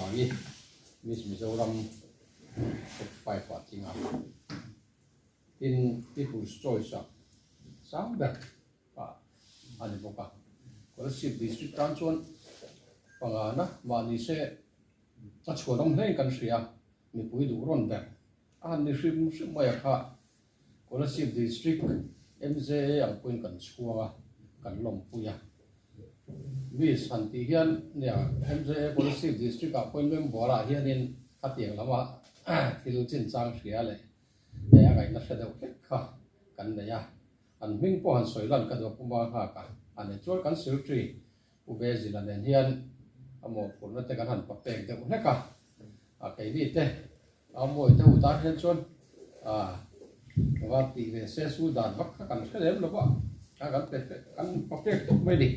Sangsangi Miss Mizoram top 5 ah tling a. Tin, People's Choice ah sang ber ah a ni bawk a. Kolasib District tan chuan pangana mahni se a chhuanawm hlein kan hria, mipui duh rawn ber a han ni hrim hrim mai a kha. Kolasib District MJA ang pawhin kan chhuang a, kan lawmpui a. Miss han tih hian nia MJA Kolasib District ah pawhin member ah hianin khatiang lama thil chinchang hria leh a ngaihna hre deuh hlek kha kan nei a. An hming pawh han sawi lan ka duh a puma nghak a, a nei chuan kan secretary Pu Bezila nen hian a mawhphurhna te kan han papek deuh hlek a, a keini te a mawi te u tan hian chuan a va tih ve se su dan vak kha kan hre lem lo va, a kan pe kan papek tawp mai ni.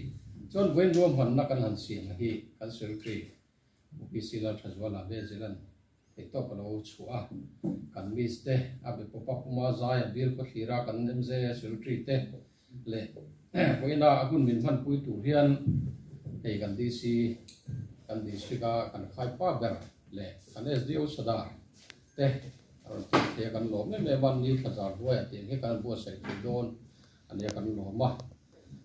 Chuan vawiin ruahmanna kan han siam hi kan secretary Pu PC Lalthazuala Bezilan Theihtawp a lo chhuah a, kan miss te, a be pawp a puma zai a bil khaw thlir a, kan MJA secretary te leh vawiina a hun min hmanpui tur hian hei kan DC, kan district a kan khaipa ber leh kan SDO Sadar te a rawn tih thei a, kan lawm em em a, ni thla zar hnuaiah tiang hi kan buatsaih thei dawn a nia kan lawm a,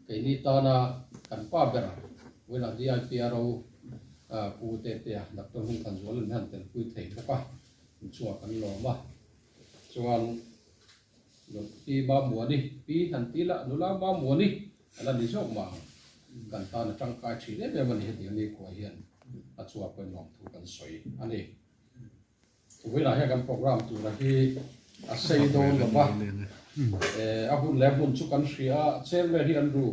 keini tana kan pa ber vawiinah DIPRO Pu Tetea Doctor Hmingthanzuala nen hian telpui thei bawk a, inchungah kan lawm a, chuan Pi Mamuani, Pi han ti la, nula Mamuani a la ni zawk mah ang, kan tan a tangkai thin em em a ni hetiang nikhua hian a chhuak pawhin lawmthu kan sawi a ni. Vawiinah hian kan program tura hi a sei dawn lo va, a hun leh hmun chu kan hria a, chairman hi an ru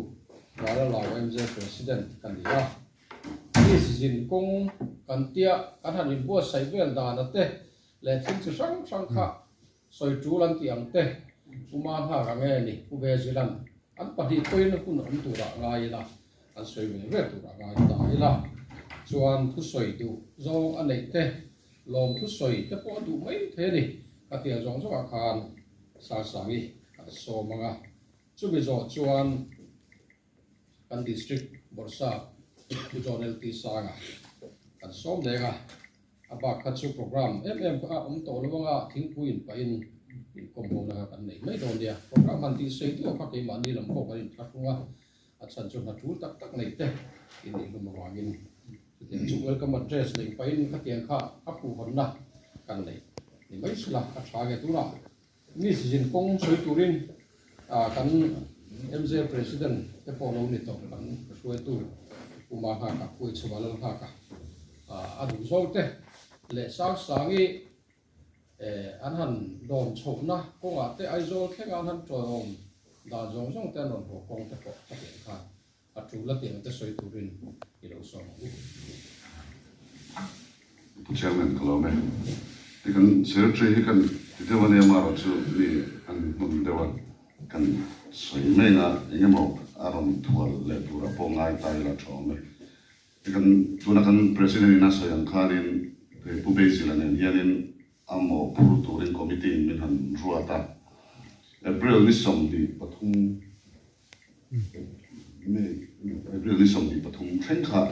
Lala Lau MJ President ka ni a, Miss zin kawng kan tia kan han inbuatsaih vel dana te leh thil chi hrang hrang kha sawi tul an tih ang te Pu Ma nghak ang e ni Pu Bezilan an pahnih pawhin hun awm turah ngai ila an sawi ve ve turah ngai ta ila chuan thusawi duh zawng a neih te Lawm thusawi te pawh a duh mai thei a ni. Ka tiang zawng zawngah khan Sangsangi kan sawm ang a, chumi zawh chuan kan District Bawrhsap Pu John LT Sanga kan sawm leng a, a bak kha chu program em em kha a awm tawh lo ang a, thingpui in pahin inkawm ho na kha kan nei mai dawn nia. Program han tih sei duah kha keimahni lam pawh kan inthlahrung a, a chhan chu hna tul tak tak nei te in nih hlum avangin Chutiang chu welcome address neih pahin khatiang kha a phuhhawnna kan nei ni mai sila a tha nge tunah Miss zin kawng sawi turin kan MJ President te pawh lo ni tawh kan hruaitu Pu Ma Nghaka, Pu Ichhuma Lal Nghaka a duh zawng te leh Sangsangi an han dawm chhohna kawngah te Aizawl thlenga an han tawm dan zawng zawng te an rawn haw kawng te pawh khatiang khan A tul a tiang te sawi turin i lo sawm ang u. Pu Chairman ka lawm e. Ti kan Secretary hi kan ti deuh a nia marawh chu mi an hmun deuh a kan sawi mai anga eng emaw a rawn thual leh turah pawh ngai ta ila tha awm e. Ti kan tuna kan President in a sawi ang khanin Pu Basil-a nen hianin a mawhphur turin Committee in min han ruat a. April ni 23 April ni 23 thleng kha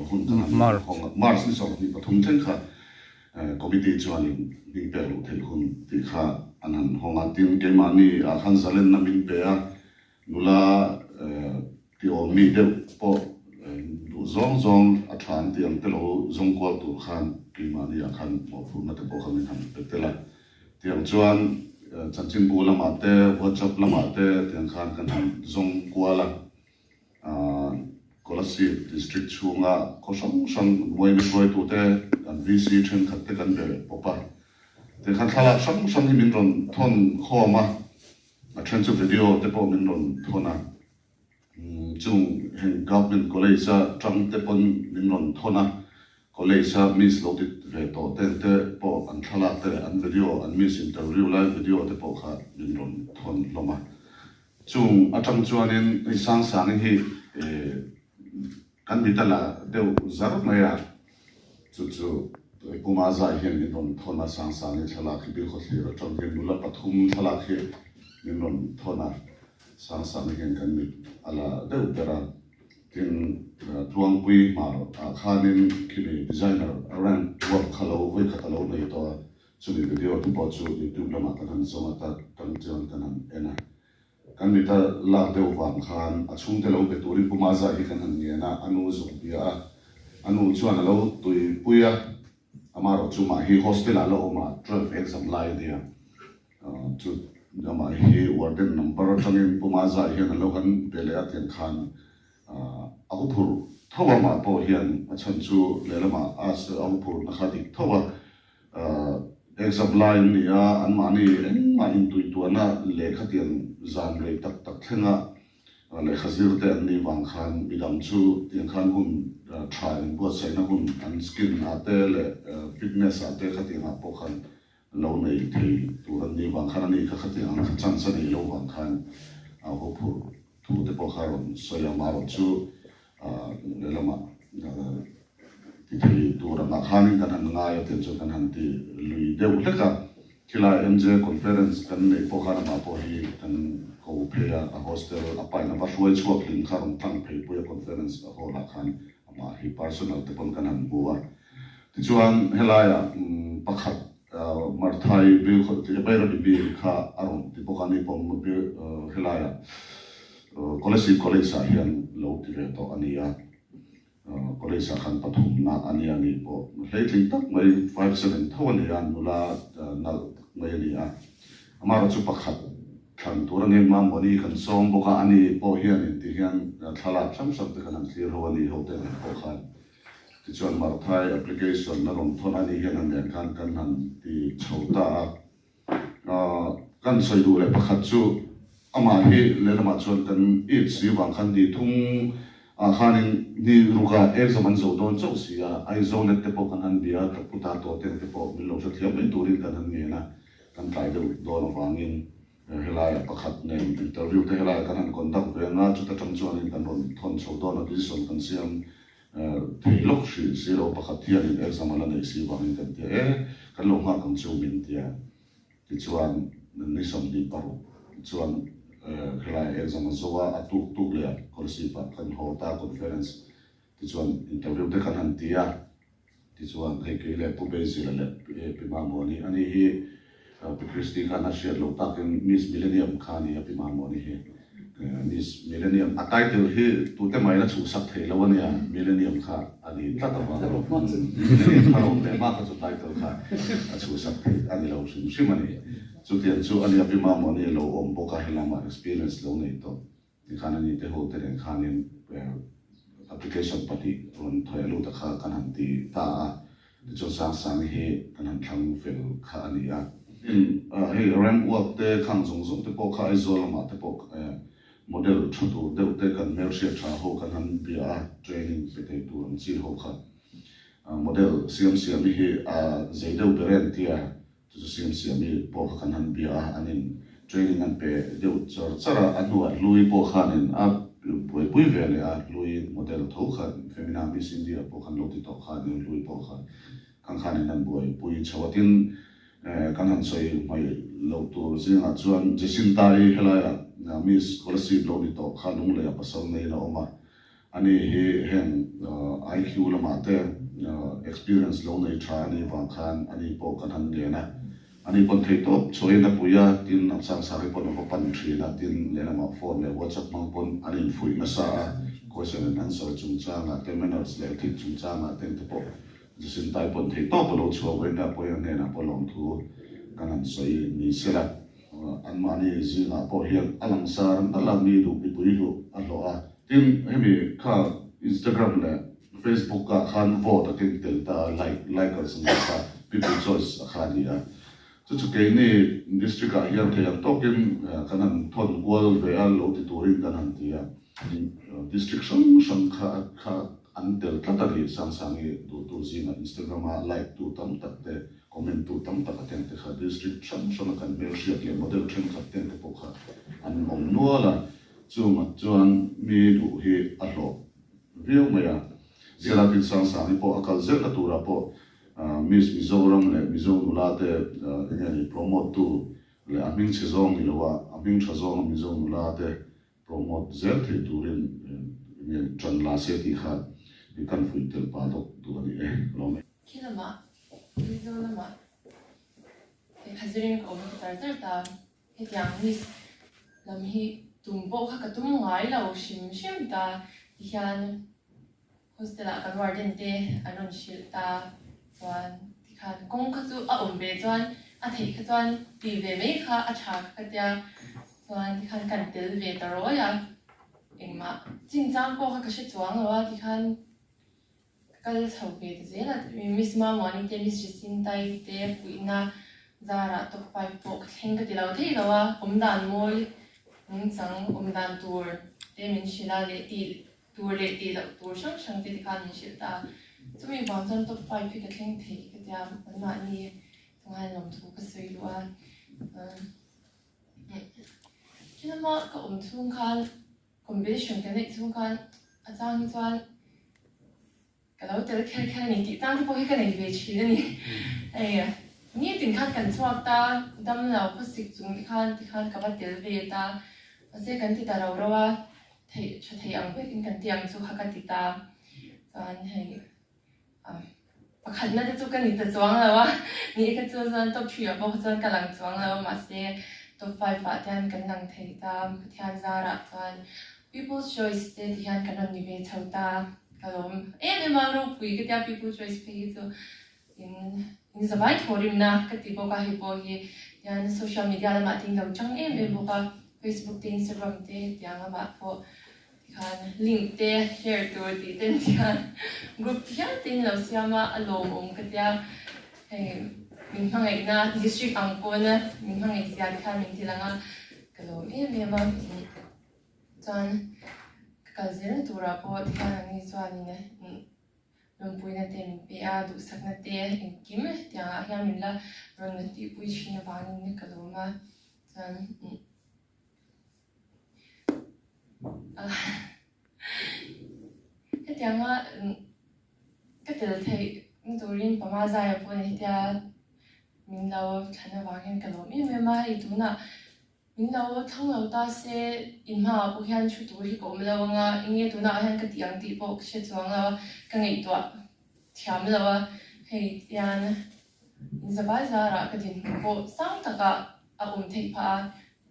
hun kan han hawng a, March ni 23 thleng kha committee chuanin hming pek loh theih hun tih kha an han hawng a, tin keimahni ah khan zalenna min pe a, nula tiawm mi deuh pawh duh zawng zawng a tha an tih ang te lo zawng kual tur khan keimahni ah khan mawhphurhna te pawh kha min han pe tel a. Tiang chuan chanchinbu lamah te, WhatsApp lamah te tiang khan kan han zawng kual a. Kolasib District chhunga khaw hrang hrang Muaina hruaitute kan VC thenkhat te kan be pawp a. Tiang khan thlalak hrang hrang hi min rawn thawn khawm a, a then chu video te pawh min rawn thawn a. Chung heng Government College a tang te pawn min rawn thawn a, College a Miss lo ti ve tawh ten te pawh an thlalak te leh an video, an Miss interview lai video te pawh kha min rawn thawn hlawm a. Chung atang chuanin hei Sangsangi hi kan mit a la deuh zar mai a, chu chu Puma zai hian min rawn thawn a, Sangsangi thlalak hi Bilkhawthlir atang hian nula pathum thlalak hi min rawn thawn a. Sangsang hian kan mit a la deuh ber a, tin. Tluangpui Hmar ah khanin khimi designer ramp walk kha lo vawikhat a lo nei tawh a, chumi video te pawh chu youtube lamah kan han zawng a ta tang chuan kan han en a. Kan mita lak deuh vang khan a chhungte lo be turin Pu Mazai hi kan han ngen a, a nu zuk bia a, a nu chuan a lo tuipui a, amaherawhchu mah hi hostel ah la awm a, 12 exam lai a nia. Chu amah hi warden number atangin Pu Mazai hian a lo han be leh a tiang khan a huphurh tho a mah pawh hian a chhan chu lehlamah a a huphurhna kha dik tho a, exam lai an ni a, anmahni engmah intuihtuahna lehkha tiang zan rei tak tak thlenga lehkha zir te an nih vang khan midang chu tiang khan hun tha inbuatsaihna hun an skin ah te leh fitness ah te khatiangah pawh khan lo nei thei tur an nih vang khan a ni kha khatiang ang kha chance a nei lo vang khan a huphurh thu te pawh kha rawn sawi a, amaherawh chu lehlamah ti thei tur angah khanin kan han ngai a tiang chuan kan han ti lui deuh hlek a, khilai MJ conference kan neih pawh khan amah pawh hi kan ko phei a, a hostel a pain a va hruai chhuak hlim kha rawn tlang phei pui a conference hall ah khan amah hi personal te pawn kan han hmu a. Tichuan, helaiah pakhat Marthai Bairabi mi kha a rawn ti bawk a, ni pawh helaiah Kolasib College ah hian lo ti ve tawh a ni a, College ah khan pathumna a nia ni pawh hleitling tak mai 5'7 tho a ni a, nula nalh tak mai a ni a. Amaherawhchu pakhat thlan tur a ni, Mamawni kan sawm bawk a, ani pawh hianin tihian thlalak hrang hrang te khan han thlir ho a ni ho te nen pawh khan. Tichuan Marthai application a rawn thawn a nih hian a nen khan kan han ti chho ta a. Kan sawi duh leh pakhat chu amah hi lehlamah chuan kan it si vang khan ni thung ah khanin ni rukah exam an zo dawn chauh si a, Aizawl te pawh kan han bia a, ka puta tawh te te pawh min lo hrethiam mai turin kan han ngen a, kan tlai deuh dawn avangin helaiah pakhat nen interview te helaiah kan han conduct ve ang a, chuta tang chuanin kan rawn thawn chho dawn a, decision kan siam Thei lawk hrih si lo pakhat hianin exam a la nei si vangin kan tia e, kan lo nghak ang chu min tia. Tichuan ni 26 chuan helai exam a zo a, a tuk tuk leh a Kolasib ah kan haw ta conference tichuan interview te kan han ti a, tichuan hei kei leh Pu Beizila leh Pi Mamawni ani hi Pi Christy khan a hriat loh takin Miss Millennium kha a ni a Pi Mamawni hi. Miss Millennium a title hi tute mahin a chhuhsak thei lo a nia, Millennium kha a ni tlat avang Millennium kha rawm leh hma kha chu title kha a chhuhsak thei a ni lo hrim hrim a ni. Chutiang chu a nia Pi Mamawni a lo awm bawk a, helamah experience lo nei tawh. Tikhan a ni te ho te nen khanin application pahnih rawn thawi a lut a kha kan han ti ta a, tichuan Sangsangi hi kan han thlang fel kha a ni a. Tin, hei ramp walk te khang zawng zawng te pawh kha Aizawl lamah te pawh model tha tur deuh te kan hmelhriat tha ho kan han bia a, training pe thei tur ang chi ho kha model Siamsiami hi a zei deuh ber e an ti a, Chu chu siam siam i pawh kha kan han bia a, an in training an pe deuh char char a, a hnuah Hlui pawh khanin a buaipui ve leh a, Hlui model tho kha Femina Miss India pawh khan lo ti tawh kha ania Hlui pawh kha khang khanin an buaipui chho a, tin kan han sawi hmaih loh tur zingah chuan Jacinta-i helaiah Miss Kolasib lo ni tawh kha Lungleiah pasal neiin a awm a, Ani hi heng IQ lamah te experience lo nei tha a nih vang khan ani pawh kan han ngen a. Ani pawn thei tawp chhuahin a pui a, tin a Sangsari pawn a va pan thin a, tin lehlamah phone leh WhatsApp hmang pawn an infuih nasa a, question and answer chungchangah te, manners leh ethic chungchangah te te pawh Jacintai pawn thei tawp a lo chhuah vawiin a pawhin a hnenah pawh lawmthu kan han sawi ni sela. Anmahni zingah pawh hian a langsar nalh a, mi duh mipui hluh a hlawh a. Tin, hemi kha Instagram leh Facebook ah khan vote a keng tel ta a, like, likers an awm ta, people choice a kha a ni a. Chu chu keini district ah hian thei ang tawkin kan han thawn kual ve a, lo ti turin kan han ti a. District hrang hrang kha kha an tel tlat a ni, Sangsangi duhtu zingah Instagram a like tu tam tak te, Comment tu tam tak a teng te kha district hrang hranga kan hmelhriat leh model thenkhat teng te pawh kha an awm nual a, chungah chuan mi duh hi a hlawh viau mai a. Ziala tin Sangsangi pawh a kal zelna turah pawh Miss Mizoram leh Mizo nula te enge ni promote tu leh a hming chhe zawng ni lo a, a hming tha zawnga Mizo nula te promote zel thei turin Nge ṭan la se tih kha i kan fuih tel pah dawk duh a ni e, ka lawm e. Khi lamah, Mizo lamah lehkha zirin ka awm ta char char ta. Hetiang miss lam hi tum pawh kha ka tum ngai lo hrim hrim ta tihian hostel ah kan warden te an rawn hrilh ta chuan tikhan kawng kha chu a awm ve chuan a theih kha chuan ti ve mai kha a tha kha ka tia chuan tikhan kan tel ve ta rawi a engmah chinchang pawh kha ka hre chuang lo a tikhan Ka kal chho ve ta zel a, Miss Mamuani te, Miss Jacinta-i te puihna zarah top 5 pawh ka thleng ka ti lo thei lo a, awmdan mawi nungchang awmdan tur te min hrilh a leh tih tur leh tih loh tur hrang hrang te tikhan min hrilh ta a, chumi vang chuan top 5 hi ka thleng thei ka tia anmahni chungah hian lawmthu ka sawi luh a. Thilama ka awm chhung khan Competition kan neih chhung khan a chang hi chuan ka lo tel kher kher a ni tih chang te pawh hi ka nei ve thin a ni. Hei nitin khan kan chhuak ta, dam lo khawsik chung te khan ti khan ka va tel ve ta, mahse kan ti ta ro ro a, theih tha thei ang vekin kan ti ang chu kha ka ti ta, chuan hei pakhatna te chu ka ni ta chuang lo a, ni ka chu chuan top 3 ah pawh chuan ka lang chuang lo a mahse top 5 ah te hian kan lang thei ta, Pathian zarah chuan People's Choice te ti hian kan rawn ni ve chho ta, ka lawm em em a ropui ka tia People's Choice phei hi chu in in zavai thawhrimna ka ti bawk a hei pawh hi tian social media lamah te in lo chang em em bawk a Facebook te Instagram te tiang lamah pawh Tikhan link te share tur tih ten hian group ti hial te in lo siam a, a lawmawm ka tia. Hei min hmangaihna district ang pawn min hmangaih zia te khan min ti lang a, ka lawm em em a. Chuan ka kal zelna turah pawh tikhan an ni chuanin lawmpuina te min pe a, duhsakna te engkim tiangah hian min la rawn tihpui thin avangin ka lawm a. Chuan. Hetianga ka tel theih na turin panga zaia pawh ni hetia min lo thlan avang hian ka lawm em em a, hei tunah min lo thlang lo ta se in hmaah pawh hian thu tur hi ka awm lo ang a, enge tunah hian ka tih ang tih pawh ka hre chuang lo a, ka ngaihtuah thiam lo a, hei tian in zavai zarah ka dinhmun pawh sang takah a awm theih phah a.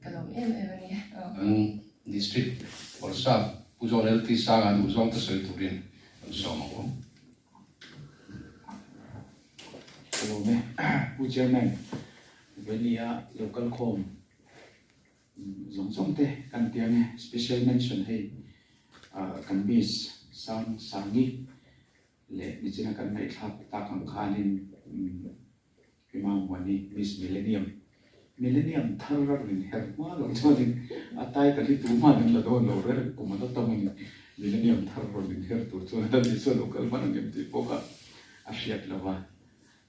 Ka lawm em em a ni. Kan District Bawrhsap Pu John LT Sanga duhzawng te sawi turin kan sawm ang u. Ka lawm e. Pu Chairman, Venia Local Khawm zawng zawng te kan tiang e. Special mention hei kan Miss Sang Sangi leh nichina kan ngaihthlak tak ang khanin Imam Muani, Miss Millennium, Millennium thar a rawn inher hma loh chuanin a title hi tumah an la dawn lo reng kum a la tam a ni. Millennium thar rawn inher tur chuan a ni chuan lo kal hman ang em tih pawh kha a hriat lo va.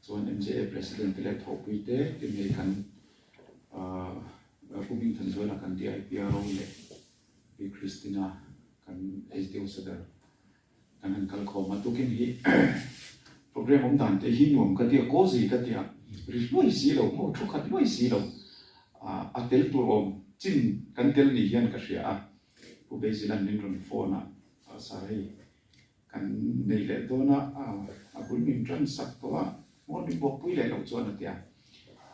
Chuan MJA President te leh thawhpui te tin hei kan Pu Hmingthanzuala kan DIPRO leh Pi Christina kan HDO Sadar Kan han kal khawm a, tukin hi program awm dan te hi nuam ka tia, cozy ka tia, ri hluai si lo maw, thu khat hluai si lo, a tel tur awm chin kan tel ni hian ka hria a, Pu Basil-a'n min rawn phone a, Sir hei kan nei leh dawn a, a bul min tan sak tawh a, maw min buakpui leh loh chuan a tia,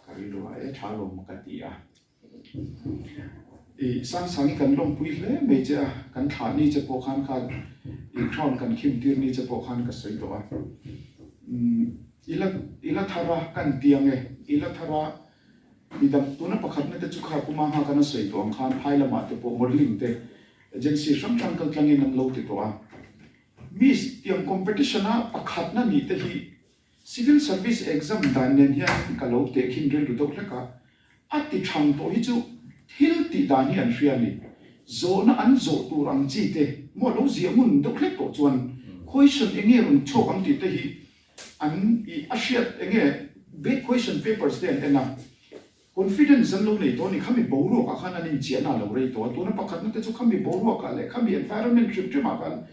ka rilru a, e tha lawm ka ti a. I Sangsangi kan lawmpui hle mai che a, kan thlah ni che pawh khan kha i crown kan khim tir ni che pawh khan ka sawi tawh a. I la i la thar a, kan ti ang e, i la thar a, mi dang tuna pakhatna te chu kha Puma ngha kan a sawi tawh ang khan phai lamah te pawh modelling te agency hrang hrang kal tlangin an lo ti tawh a. Miss tiang competition a pakhatna nih te hi Civil Service exam dan nen hian ka lo tehkhin rilru deuh hlek a, a ti thang tawh hi chu thil tih dan hi an hria a ni. Zawhna an zawh tur ang chi te maw lo ziah ngun deuh hlek tawh chuan question enge rawn chhuak ang tih te hi an i a hriat enge big question papers te an en a, confidence an lo nei tawh a ni. Khami boruak ah khan an inchiahna a lo rei tawh a, tuna pakhatna te chu khami boruak ah leh khami environment hrim hrim ah khan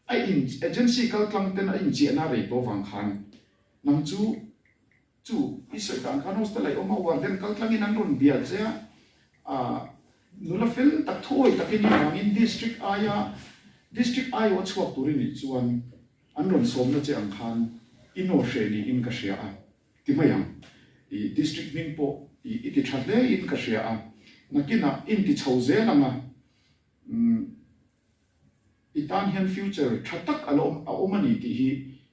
A in agency kal tlang ten a inchiahna rei tawh vang khan nang chu chu i sawi dan khan hostel ah i awm a warden kal tlang in an rawn bia che a ah nula fel tak thuawi tak in i vangin district aia District aiawh chhuak tur i nih chuan an rawn sawmna che ang khan i naw hreh niin ka hria a ti mai ang. I district hming pawh i i ti tha hle in ka hria a, nakinah in ti chho zel ang a, umm i tan hian future tha tak a la awm a awm a ni tih hi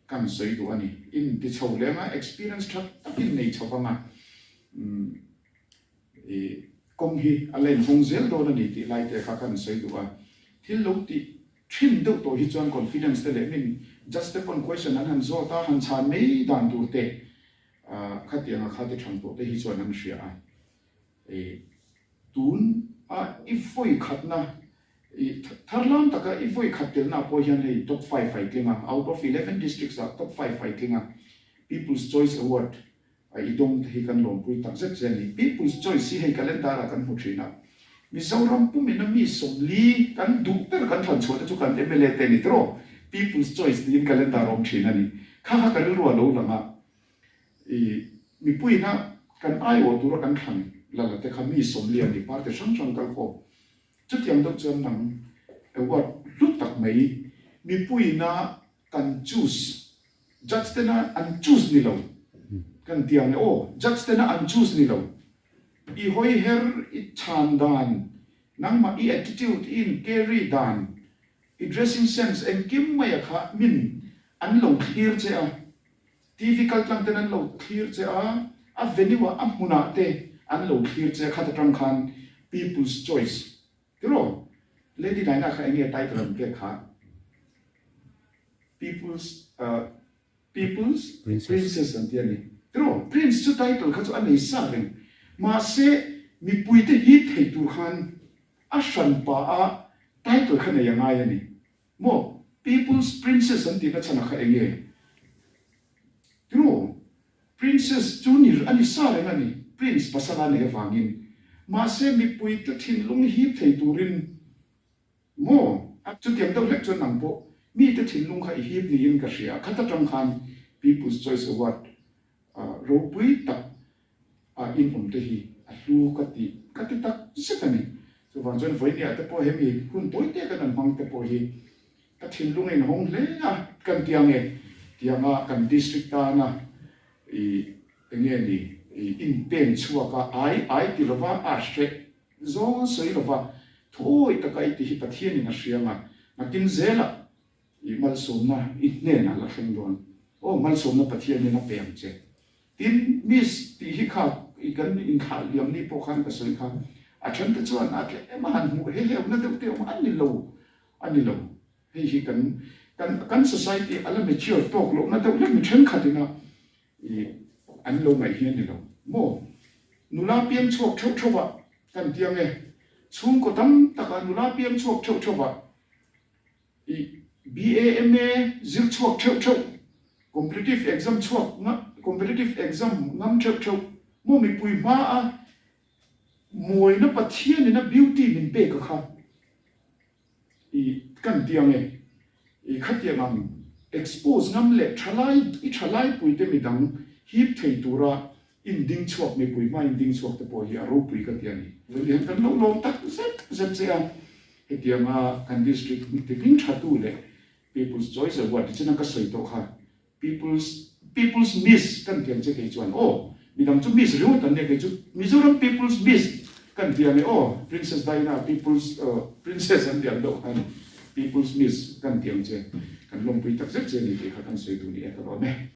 kan sawi duh a ni. In ti chho leng a, experience tha takin nei chho vang a, umm i kawng hi a la inhawng zel dawn a ni tih lai te kha kan sawi duh a. Thil lo tih thin deuh tawh hi chuan confidence te leh min judge te pawn question an han zawt a, han chhan mai dan tur te khatianga kha ti thang tawh te hi chuan an hria a. I tun a i vawi khatna i thar lam taka i vawi khat telna pawh hian hei top five a i tling a, out of 11 districts ah top five a i tling a, People's Choice Award A i dawng te hi kan lawmpui tak zet che a ni. People's Choice hi hei calendar ah kan hmu thin a. Mizoram pumin a mi 40 kan duh ber kan thlan chhuah te chu kan mla te a ni tiraw? People's Choice tiin calendar a awm thin a ni. Kha kha ka rilru a lo lang a. I mipuiin a kan aiawh tura kan thlan la la te kha mi 40 a ni party hrang hrang kal khawm. Chutiang deuh chuan nang award hlu tak mai mipuiin a kan choose Judge tena an choose ni lo kan ti ang e aw, judge tena an choose ni lo. I hawi her, i chhan dan, nangmah i attitude, i in carry dan, i dressing sense engkim mai a kha min an lo thlir che a, TV kal tlang ten an lo thlir che a, a venue ah a hmunah te an lo thlir che a khat atang khan people's choice Tiraw? Lady Diana kha enge title an pek kha? People's People's Princess an ti a ni. Tiraw? Prince chu title kha chu a nei sa reng. Mahse mipuite hip thei tur khan a hran pa a title kha nei a ngai a ni. Maw? People's Princess an tihna chhan ah kha enge? Tiraw? Princess chu ni a ni sa reng a ni, Prince pasal a neih avangin. Mahse mipuite thinlung hip thei turin maw? Chutiang deuh hlek chuan nang pawh mite thinlung kha i hip niin ka hria. Khat atang khan People's Choice Award ropui tak a inawm te hi a hlu ka ti ka ti tak zet a ni. Chuvang chuan vawinia te pawh hemi hun tawi te kan han hmang te pawh hi Ka thinlung a inhawng hle a, kan ti ang e, tianga kan district tana i enge ni i inpen chhuak a, ai ai ti lova a hreh zawng an sawi lova, thuawi taka i ti hi Pathianin a hriang a, nakin zelah i malsawmna i hnenah la thleng dawn. Aw malsawmna Pathianin a pe ang che. Tin, Miss tih hi kha i kan inthlah liam ni pawh khan ka sawi kha, a thente chuan a tlem a han hmuh heheuhna deuh te awm a ni lo. A ni lo. Hei hi kan kan kan society a la mature tawk lohna deuh hlek mi thenkhat ina i an lo ngaih hi a ni lo maw? Nula piang chhuak theuh theuh ah kan ti ang e. Chhungkaw tam taka nula piang chhuak theuh theuh ah i BAMA zir chhuak theuh theuh, competitive exam chhuak competitive exam ngam theuh theuh maw mipui hma a mawina Pathian ina beauty min pek a kha. I kan ti ang e, i khatiang ang expose ngam leh thalai i thalai pui te midang hip thei tura in ding chhuak mipui hma in ding chhuak te pawh hi a ropui ka ti a ni. Vawni hian kan lo lawm tak zet zet che a, hetianga kan district ti hming tha tu leh People's Choice Award ti china ka sawi tawh kha People's People's Miss kan ti ang che kei chuan aw midang chu Miss ringawt an nia kei chu Mizoram People's Miss kan ti ang e aw Princess Diana People's Princess an ti ang deuh khan People's Miss kan ti ang che kan lawmpui tak zet che a ni tih kha kan sawi duh ni e ka lawm e.